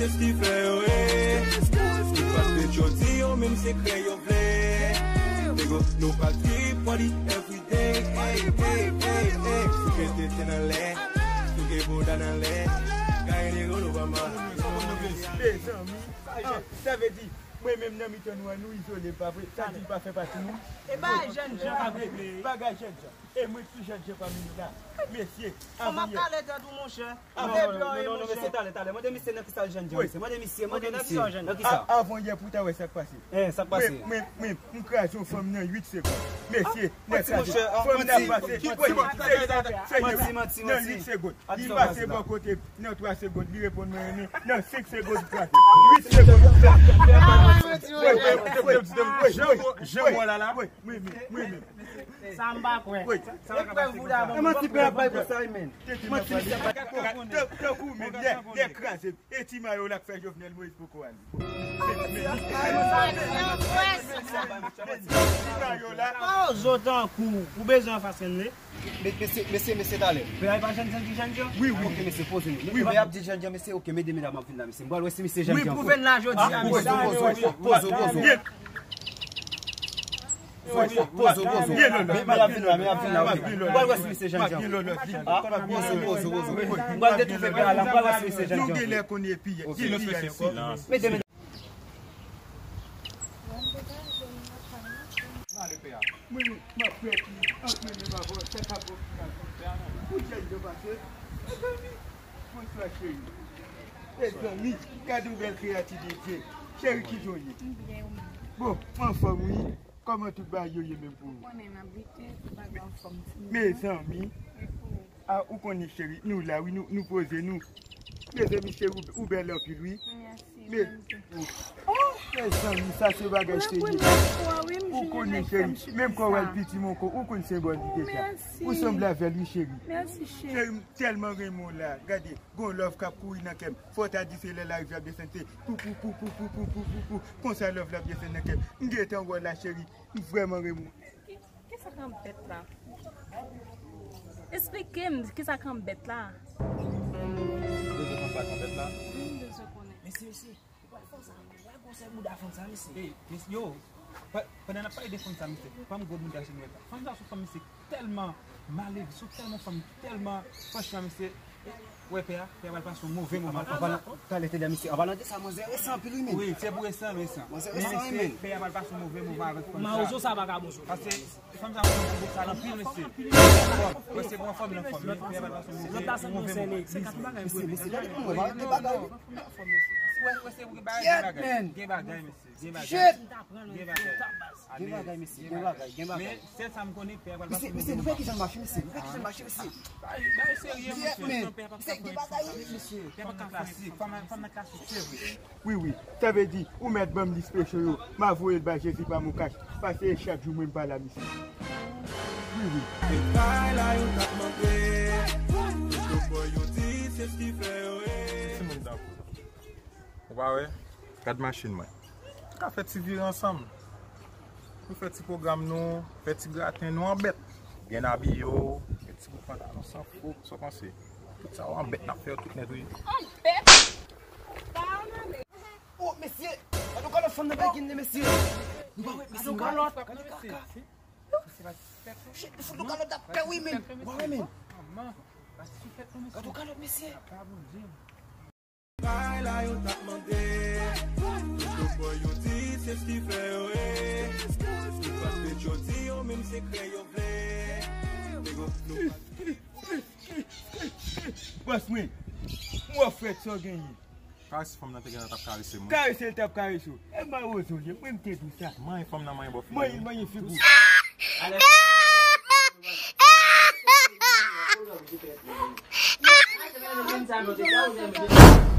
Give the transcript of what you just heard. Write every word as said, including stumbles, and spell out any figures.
Ki fè yo, eh, ki pa t jodi yo, menm sekrè yo vle. Nego, nou pa trip, party everyday, ey, ey, ey, ey. Souke tete nan lè, souke bouda nan lè. Gaye nego, nou pa mal. Mezanmi, ah, sa vle di, mwen menm nan mitan nou an, nou izole, pa vre? Sa di pa fè pati nou? E bagay jènjan k ap regle. Bagay jènjan. E mwen ki pi jènjan pami nou la. Mesye, avan yè. Fò m ap pale tèt ou, monchè. Non, non, non, non, non, mesye, talè, talè. Mande misye nan kisa l jènjan, mesye. Mande misye, mande misye. Nan kisa? Avan yè pou w ta wè sa k pase. Eh, sa k pase? Mwen, mwen, mwen, m kraze yon fanm nan uit segonn. Mesye, nèg kraze. Fanm nan pase. Manti, manti, manti. Nan uit segonn. Li pase bò kote m nan twa segonn. Li reponn mwen renmen. Nan senk segonn, li kraze. Uit segonn. Jan w la la. Mwen menm, mwen menm. Sa m pa kwè. Sa m pa kwè. E manti pè ap bay pou sa wi, men. Manti misye ap bay. Tankou menm, lè, lè kraze. E ti mayo la k fè Jovenel Moïse poko ale. Ti mayo la. Pa ozo tankou ou bezwen anfas Kenley. Mesye, mesye, mesye, talè. Pè a pa jènjan ki jènjan? Wi, wi. Ok, mesye, poze nou. Wi, wi. Pè a ap di jènjan, mesye, ok, medam ap vin la, mesye. M pral wè si misye jènjan. Wi, pwouve n la jodi a, mesye. Poze, poze, poze, poze. Pozo, pozo. Men, men ap vin la, men ap vin la, wi. M pral wè si misye jènjan. Ah, pozo, pozo, pozo. M pral detoufe pè a la, m pral wè si misye jènjan. Nou genlè konn epi, epi silans. Medam, medam. Mwen, mwen, m ap fè ti antre menm avè w, sa k ap fè w final konsa. Pou jènjan pase. Mezanmi. Bonswa, cheri. Mezanmi, gade yon bèl kreyati de Dye. Cheri, kijan w ye? M byen, ou menm? Bon, m anfòm, wi. Kòman tout bagay yo ye menm pou ou? Ou konnen n ap lite, tout bagay anfòm, timoun. Mezanmi. E pou ou? Ah, ou konnen, cheri, nou la, wi, nou, nou poze nou. Mezanmi, cheri, ou, ou bèl anpil, wi. Mèsi, menm tou. Oh, mezanmi, sa se bagay serye. Ou konnen, cheri, menm kò w al piti, mon kò, ou konn senbòl li deja. Ou sanble avè l, wi, cheri. Mèsi, cheri. Cheri, m tèlman renmen w la. Gade, gon love k ap kouri nan kè m. Fò w ta di se lè larivyè ap desann, se pou, pou, pou. Konsa love la ap desann nan kè m. M gentan wè w la, cheri. M vrèman renmen w. Ki, ki, kisa k anbèt la? Esplike m, kisa k anbèt la? Ou bezwen konn sa k anbèt la? Wi, m bezwen konnen. Mesye, mesye, ou pral fè sa, wè gwosè bouda fanm sa, mesye. Ey, mesye, yo, pa-, pandan n ap pale de fanm sa, mesye, fanm gwo bouda se nou wè sa. Fanm sa se yon fanm, mesye, tèlman malelve, se tèlman yon fanm, tèlman, franchman, mesye, wè pè a, pè a pral pase yon move moman. Talè, tande misye, an palan de sa, manzè resan anpil, wi, men. Wi, se pou resan, resan. Manzè resan, wi, men. Pè a pral pase yon move moman avèk fanm sa. Mawozo sa vagabon sou. Paske fanm sa, mwen, mwen, sa anpil, mesye. Mwen, se pou yon fanm nan fanm, men pè a pral pase yon move moman. Mesye, mesye, gade moun, mwen, gade bagay. Wè, wè, se pou gen bagay, gen bagay. Gen bagay, mesye. Gen bagay. Shit! Gen bagay. Gen bagay, mesye. Gen bagay, gen bagay. Men sèl sa m konnen, pè a pral pase. Mesye, mesye, nou fè kijan mache, mesye? Nou fè kijan mache, mesye? Bagay, bagay serye, mesye. Mesye, gen bagay, wi, mesye. Pè a pa ka fè sa. Fanm nan klasik, fanm nan klasik, se vre. Wi, wi. Sa vle di, ou mèt ban m dis peche yo. M a voye l bay Jezi pa mon kach. Paske chak jou mwen m pa la, mesye. Wi, wi. E kay la yo t ap mande. Tout yo kwè yo di, se s ki fè yo, eh. Timoun tankou. Ou pa wè? Gad machin mwen. Nou ka fè ti vire ansanm. Nou fè ti pwogram nou, fè ti graten nou an bèt. Byen abiye w, fè ti bout pantalon san fouk, sa w panse? Tout sa yo an bèt, n ap fè yo tout nèt, wi. An bèt? Sa yo nan men. Oh, mesye! Gade yon kalòt fanm nan bay Kenley, mesye! Nou pa wè, mesye, nou pa wè. Shit, li fout yon kalòt ap pè, wi, men! Ou pa wè, men! Gade yon kalòt, mesye! Kay la yo t ap mande. Tout yo kwè yo di, se s ki fè yo, eh. Yo pa t jodi yo, menm sekrè yo vle. Nego, nou pa Bòs mwen, w ap fè sa w genyen. Karese fanm nan te gentan t ap karese mwen. Karese l t ap karese w. E mawozo l ye, mwen m te di w sa. Manyen fanm nan manyen bò figi. Manyen, manyen figi w.